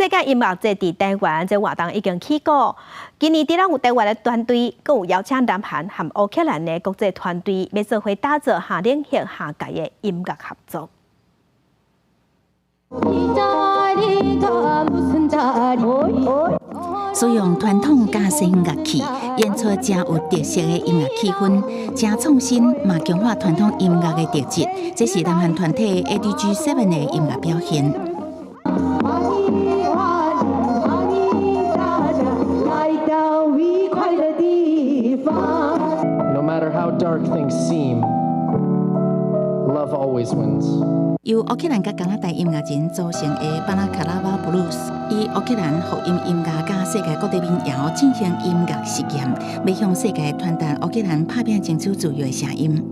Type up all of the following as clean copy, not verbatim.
世界音樂節佇台灣這活動已經起鼓，今年除了有台灣的團隊，閣有邀請南韓和烏克蘭的國際團隊，欲做伙打造下領域下界的音樂合作。使用傳統佮西方樂器，演出誠有特色的音樂氣氛，誠創新嘛強化傳統音樂的特質。這是南韓團體 ADG Seven 的音樂表現。 No matter how dark things seem, love always wins. 由烏克蘭佮加拿大音樂人組成的巴拉卡拉瓦布魯斯，以烏克蘭福音音樂佮世界各地民謠進行音樂實驗，欲向世界傳達烏克蘭拍拚爭取自由的聲音。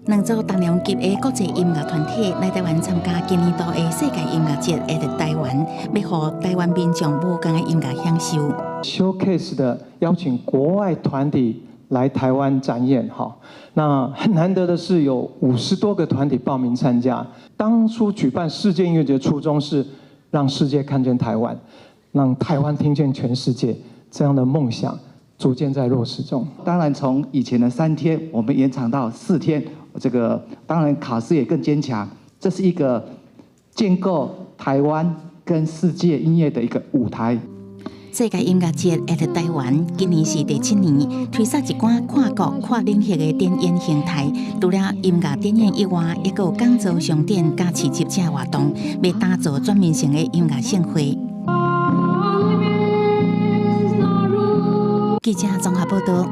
兩組重量級的國際音樂團體來台灣參加今年度的世界音樂節，會佇台灣，欲予台灣民眾無仝的音樂享受。 Showcase 的邀請國外團體來台灣展演，哈，那很難得的是有50多個團體報名參加。當初舉辦世界音樂節初衷是讓世界看見台灣，讓台灣聽見全世界，這樣的夢想逐漸在落實中。當然，從以前的3天，我們延長到4天。這個當然卡司也更堅強，這是一個建構台灣跟世界音樂的一個舞台。世界音樂節會佇台灣，今年是第七年，推出一款跨國跨領域的展演形態。除了音樂展演以外，抑閣有講座、商店佮市集這活動，欲打造全面性的音樂盛會。記者綜合報道。